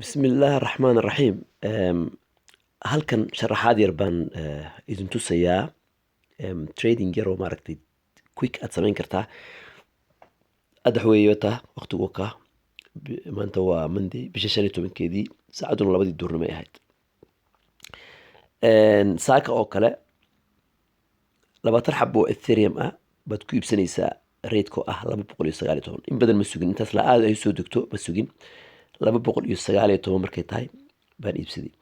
Bismillaahi Raxmaani Raxiim. Halkan sharaxaad yar baan idin tusayaa, trading yar oo maaragtay quick aad samayn kartaa. Hadda waxa weeye taa waqtigu ka maanta waa Monday, bisha 15-keedii, saacadduna 2dii duhurnimo ay ahayd. Saaka oo kale 20 xabo oo Ethereum ah baad ku iibsanaysaa rate-ko ah 219. In badan ma sugin, intaas la aad ay soo degto ma sugin. 219 markay tahay baan iibsaday.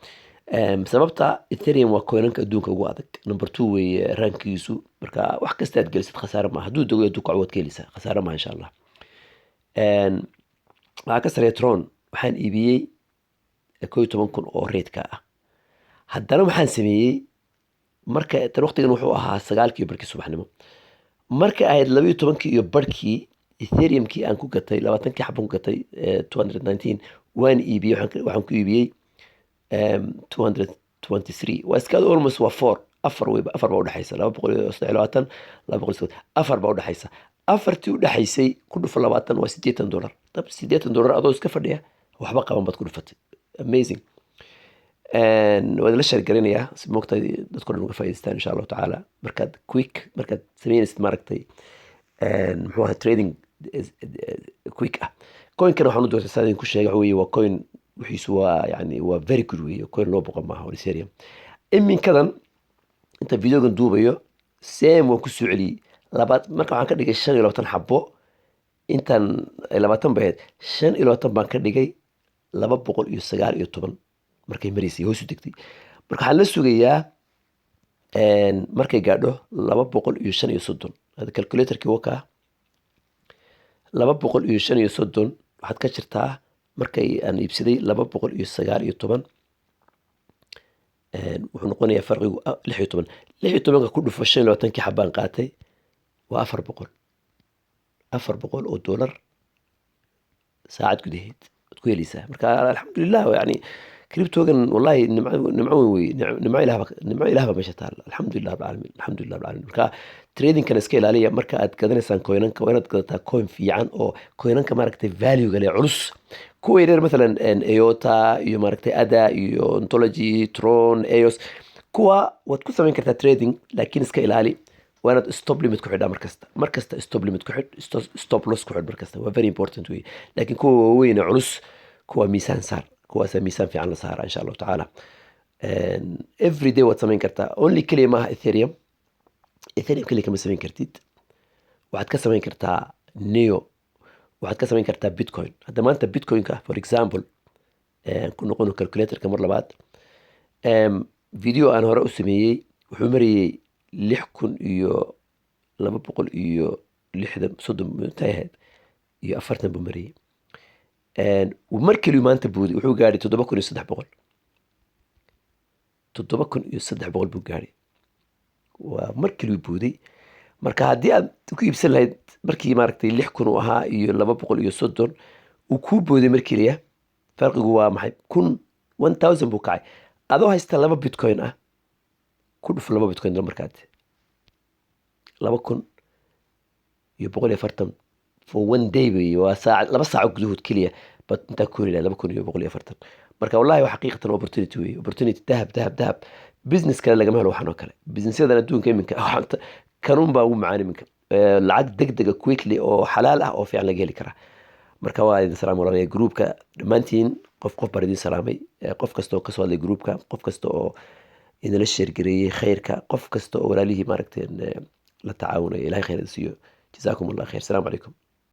Sababta Ethereum waa coinanka adduunka ugu adag, number two weeye rankiisu. Marka wax kasta aad gelisid khasaare maaha. Hadduu dego, hadduu kaco, waad ka heleysaa, khasaare maaha, insha Allah. Waxaa ka sareeya Tron. Waxaan iibiyey 11,000 oo rate-ka ah. Haddana waxaan sameeyey marka tan waqtigan wuxuu ahaa 9:30 subaxnimo. Marka ahayd 12:30, Ethereumkii aan ku gatay 20kii xabban ku gatay 219 waan iibiyey. Waxaan ku iibiyey 223. Waa iska almost waa four, afar wey, afar baa udhexaysa, 223, 204 baa udhexaysa. Afartii udhexaysay ku dhufo 20, waa $80. Dab $80 adoo iska fadhiya, waxba qaban, baad ku dhufatay. Amazing. Waan la share garinayaa si moogtahay dadko dhan uga faa'idaystaan, insha Allahu tacaala. Markaad quick, markaad sameynaysid, maaragtay, muxuu ahaa, trading quick ah, coinkan waxaan u doortay, saa idinku sheegay, waxa weeye waa coin wixiisu waa yani waa very good weeye. Coin loo boqo maaha Ethereum. Iminkadan inta videogan duubayo same waan ku soo celiyey labaad. Marka waxaan ka dhigay 25 xabo. Intan 20 bay ahayd, 25 baan ka dhigay 219 markay maraysay, hoos u degtay. Marka waxaan la sugayaa markay gaadho 235. Hada calculatorkii wakaa, 235 waxaad ka jirtaa markay aan iibsaday 219, wuxuu noqonayaa farqigu 16. 16-ka ku dhufo 25-kii xabaan qaatay, waa 400, $400 saacad gudaheed waad ku heleysaa. Marka alxamdulilah, yani cryptogan wallahi nimco, nimco weyn wey, nimco ilaah, nimco ilaah baa meesha taala. Alxamdulilah rabbil caalamiin, alxamdulilah rabbil caalamiin. Marka tradingkana iska ilaaliya. Marka aad gadanaysaan coinanka, waa inaad gadataa coin fiican oo coinanka maaragtay value gale culus. Kuwa yaryar, mathalan IOTA iyo maaragtay ADA iyo Ontology, Tron, EOS, kuwa waad ku samayn kartaa trading, laakiin iska ilaali. Waa inaad stop limit ku xidhaa markasta. Markasta stop limit ku xidh, stop loss ku xidh markasta, waa very important wey. Laakiin kuwa waaweyn ee culus, kuwa miisaan saar, kuwaasaa miisaan fiican la saara, insha Allahu tacaala. Every day waad samayn kartaa. Only keliya maaha Ethereum. Ethereum keliya kama samayn kartid, waxaad ka samayn kartaa NEO, waxaad ka samayn kartaa Bitcoin. Hadda maanta Bitcoinka, for example, ku noqono calculatorka mar labaad. Video aan hore u sameeyey wuxuu marayey 6,260, 30 intay ahayd iyo 40 buu marayey. Mar keliyu maanta buuday, wuxuu gaadhay 7,300. 7,300 buu gaadhay, waa mar keliyu buuday. Marka haddii aad ku iibsan lahayd markii maaragtay 6,000 uu ahaa iyo 230 uu kuu booday mar keliya, farqigu waa maxay? 1,000, 1,000 buu kacay. Adoo haysta laba Bitcoin ah, ku dhufo laba Bitcoin markaad 2,140 for one day wey, waa saac, 2 saaco gudahood keliya bad intaa ku heli lahayd 2,140. Marka wallahi waa xaqiiqatan opportunity wey, opportunity dahab, dahab, dahab. Business kale lagama helo waxaan oo kale. Businessyadan adduunka iminka kanuun baa ugu macaan iminka. Lacag deg dega, quickly, oo xalaal ah oo fiican laga heli karaa. Marka waa idin salaam walaalaya groupka dhammaantiin. Qof qof baan idin salaamay. Qof kasta oo kasoo hadlay groupka, qof kasta oo idinla share gareeyey khayrka, qof kasta oo walaalihii maaragtay la tacaawunaya, Ilahay khayr idin siiyo. Jazaakum Allah khayr. Asalaamu calaykum.